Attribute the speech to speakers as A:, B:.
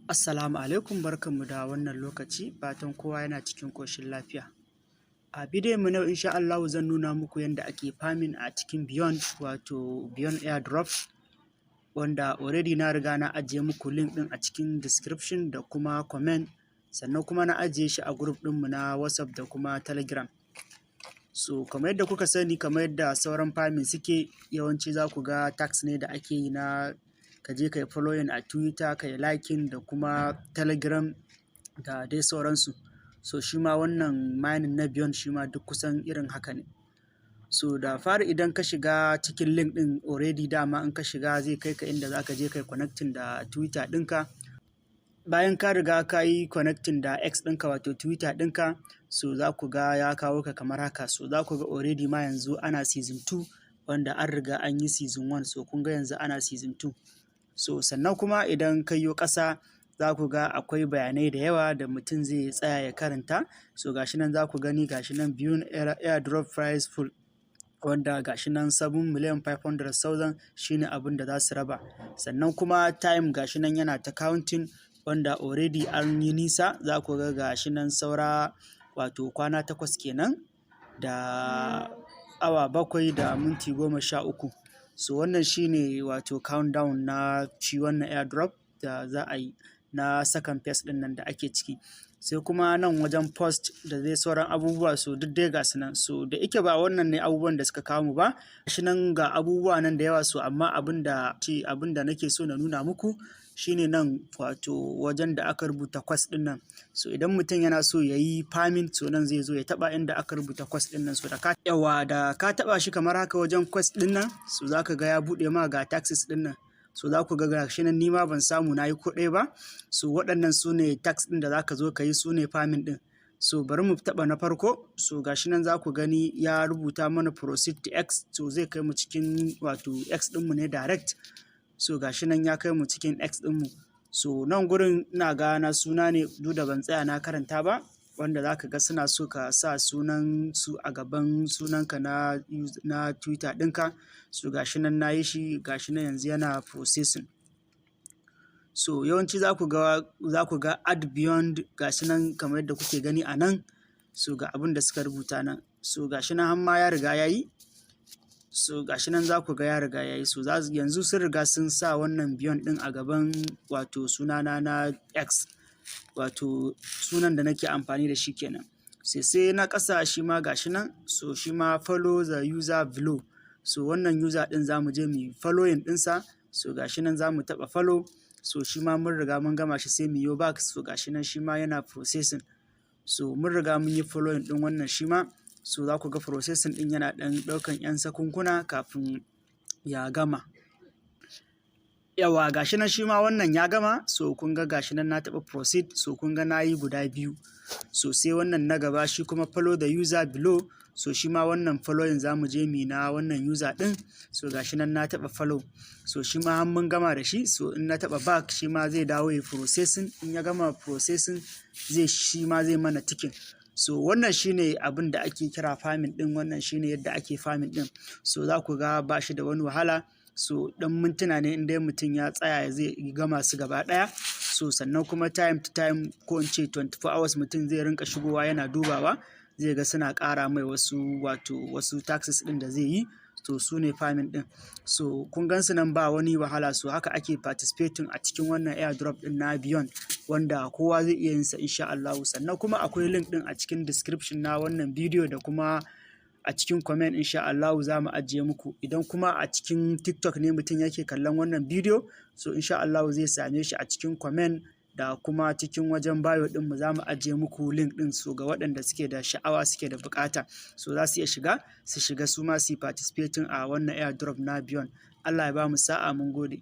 A: Assalamu alaikum, barkanmu da wannan lokaci, fatan kowa yana cikin ƙoshin lafiya. A bidiyon mu na yau, insha Allahu, zan nuna muku yanda ake farming a cikin Beyond, wato Beyond Airdrop, wanda already na riga na ajiye muku link ɗin a cikin description da kuma comment, sannan kuma na ajiye shi a group ɗinmu na WhatsApp da kuma Telegram. So kamar yadda kuka sani, kamar yadda sauran farming suke, yawanci za ku ga task ne da ake yi na ka je ka yi following a Twitter, ka yi liking da kuma Telegram da dai sauransu. So shi ma wannan mining na Beyond, shi ma duk kusan irin haka ne. So da fari, idan ka shiga cikin link ɗin, already dama in ka shiga zai kai ka inda za ka je ka yi connecting da Twitter ɗinka. Bayan ka riga ka yi connecting da X ɗinka, wato Twitter ɗinka, so za ku ga ya kawo ka kamar haka. So za ku ga already ma yanzu ana season 2, wanda an riga an yi season 1, so kun ga yanzu ana season 2. So sannan kuma idan ka yo ƙasa, za ku ga akwai bayanai da yawa da mutum zai tsaya ya karanta. So ga shi nan za ku gani, ga shi nan Beyond Airdrop prize pool, wanda ga shi nan 7,500,000 shine abin da za su raba. Sannan kuma time ga shi nan yana ta counting, wanda already an yi nisa. Za ku ga ga shi nan saura wato kwana 8 kenan da awa 7 da minti 13. So wannan shine wato countdown na shi wannan airdrop da za a yi na second phase ɗin nan da ake ciki. Sai kuma nan wajen post da dai sauran abubuwa, so duk dai ga su nan. So da ike ba wannan ne abubuwan da suka kawo mu ba, shi nan ga abubuwa nan da yawa. So amma abin da nake so na nuna muku shine nan, wato wajen da aka rubuta quest ɗin nan. So idan mutum yana so ya yi farming, so nan zai zo ya taɓa inda aka rubuta quest ɗin nan. So da ka yawa da ka taɓa shi kamar haka, wajen quest ɗin nan, so za ka ga ya buɗe ma, ga tasks ɗin nan. So za ku ga gashi nan, ni ma ban samu na yi ko ɗaya ba. So waɗannan su ne task ɗin da za ka zo ka yi, su ne farming ɗin. So bari mu taɓa na farko. So gashi nan za ku gani ya rubuta mana "proceed to X". So zai kai mu cikin wato X ɗinmu ne direct. So gashi nan ya kai mu cikin X ɗinmu. So nan gurin ina ga na suna ne, duk da ban tsaya na karanta ba, wanda za ka ga suna so ka sa sunan su a gaban sunanka na Twitter ɗinka. So gashi nan na yi shi, gashi nan yanzu yana processing. So yawanci za ku ga "add Beyond", gashi nan kamar yadda kuke gani a nan. So ga abin da suka rubuta nan. So gashi nan har ma ya riga ya yi. So gashi nan za ku ga ya riga ya yi. So yanzu sun riga sun sa wannan Beyond ɗin a gaban wato sunana na X, wato sunan da nake amfani da shi kenan. Sai na ƙasa, shi ma gashi nan. So shi ma "follow the user below". So wannan user ɗin za mu je mu yi following ɗinsa. So gashi nan za mu taɓa follow. So shi ma mun riga mun gama shi, sai mu yo back. So gashi nan shi ma yana processing. So mun riga mun yi following ɗin wannan shi ma. So za ku ga processing ɗin yana ɗan ɗaukan 'yan sakunkuna kafin ya gama. Yawwa, gashi nan shi ma wannan ya gama. So kun ga gashi nan na taɓa proceed. So kun ga na yi guda biyu. So sai wannan na gaba, shi kuma "follow the user below". So shi ma wannan following za mu je mu yi na wannan user ɗin. So gashi nan na taɓa follow. So shi ma har mun gama da shi. So in na taɓa back, shi ma zai dawo ya processing. In ya gama processing, zai shi ma zai mana ticking. So wannan shine abin da ake kira farming ɗin, wannan shine yadda ake farming ɗin. So za ku ga ba shi da wani wahala. So ɗan mintuna ne in dai mutum ya tsaya zai gama su gaba ɗaya. So sannan kuma time to time, ko in ce 24 hours, mutum zai rinƙa shigowa yana dubawa, zai ga suna ƙara mai wasu, wato wasu tasks ɗin da zai yi. To su ne farming ɗin. So kun gan su nan, ba wani wahala. So haka ake participating a cikin wannan airdrop ɗin na Beyond, wanda kowa zai iya yin sa insha Allahu. Sannan kuma akwai link ɗin a cikin description na wannan bidiyo da kuma a cikin comment, insha Allahu za mu ajiye muku. Idan kuma a cikin TikTok ne mutum yake kallon wannan bidiyo, so insha Allahu zai same shi a cikin comment da kuma cikin wajen bio ɗinmu za mu ajiye muku link ɗin. So ga waɗanda suke da sha'awa, suke da buƙata, so za su iya shiga, su shiga su ma su yi participating a wannan airdrop na Beyond. Allah ya ba mu sa'a, mun gode.